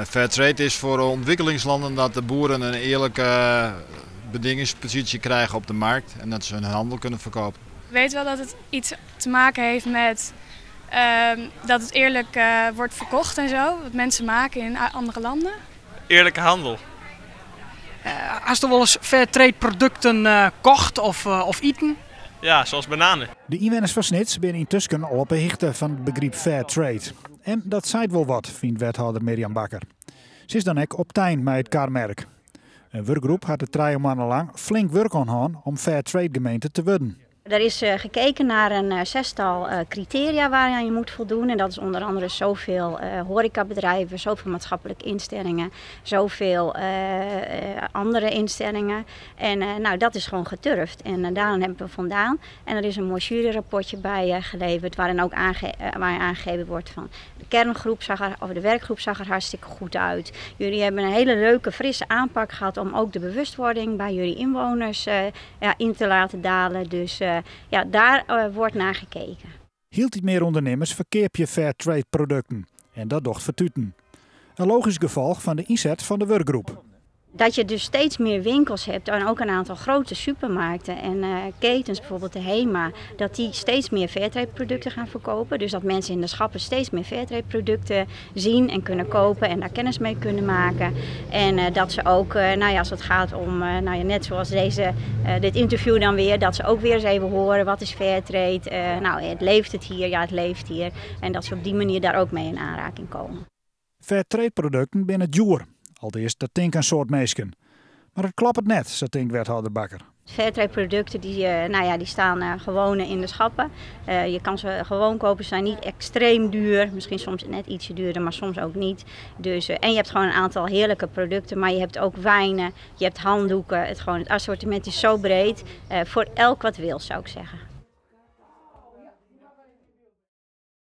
Fair trade is voor ontwikkelingslanden dat de boeren een eerlijke bedingingspositie krijgen op de markt en dat ze hun handel kunnen verkopen. Ik weet wel dat het iets te maken heeft met dat het eerlijk wordt verkocht en zo. Wat mensen maken in andere landen. Eerlijke handel. Hast do wolris fair trade produkten kocht of iten? Ja, zoals bananen. De ynwenners fan Snits binne yntusken al op 'e hichte fan it begryp fair trade. En dat seit wol wat, fynt wethâlder Mirjam Bakker. Se is dan ek optein mei it karmerk. In wurkgroep hat der 3 moanne lang flink wurk oan hân om fair trade gemeente te wurden. Er is gekeken naar een zestal criteria waaraan je moet voldoen. En dat is onder andere zoveel horecabedrijven, zoveel maatschappelijke instellingen, zoveel andere instellingen. En nou, dat is gewoon geturfd. En daaraan hebben we voldaan. En er is een mooi juryrapportje bij geleverd waarin ook waar aangegeven wordt van de kerngroep zag er, of de werkgroep zag er hartstikke goed uit. Jullie hebben een hele leuke, frisse aanpak gehad om ook de bewustwording bij jullie inwoners, ja, in te laten dalen. Dus ja, daar wordt naar gekeken. Hieltyd mear ûndernimmers ferkeapje fair trade produkten. En dat docht fertuten. In logysk gefolch fan de ynset fan de wurkgroep. Dat je dus steeds meer winkels hebt en ook een aantal grote supermarkten en ketens, bijvoorbeeld de HEMA, dat die steeds meer fairtrade producten gaan verkopen. Dus dat mensen in de schappen steeds meer fairtrade producten zien en kunnen kopen en daar kennis mee kunnen maken. En dat ze ook, nou ja, als het gaat om, nou ja, net zoals dit interview dan weer, dat ze ook weer eens even horen wat is fairtrade. Nou, het leeft het hier, ja, het leeft hier. En dat ze op die manier daar ook mee in aanraking komen. Fair trade produkten binne djoer. Alteast, dat tinke in soad minsken. Mar it kloppet net, sa tinkt wethâlder Bakker. Fairtrade producten die, nou ja, die staan gewoon in de schappen. Je kan ze gewoon kopen, ze zijn niet extreem duur. Misschien soms net ietsje duurder, maar soms ook niet. Dus, en je hebt gewoon een aantal heerlijke producten, maar je hebt ook wijnen, je hebt handdoeken. Het, gewoon, het assortiment is zo breed. Voor elk wat wil, zou ik zeggen.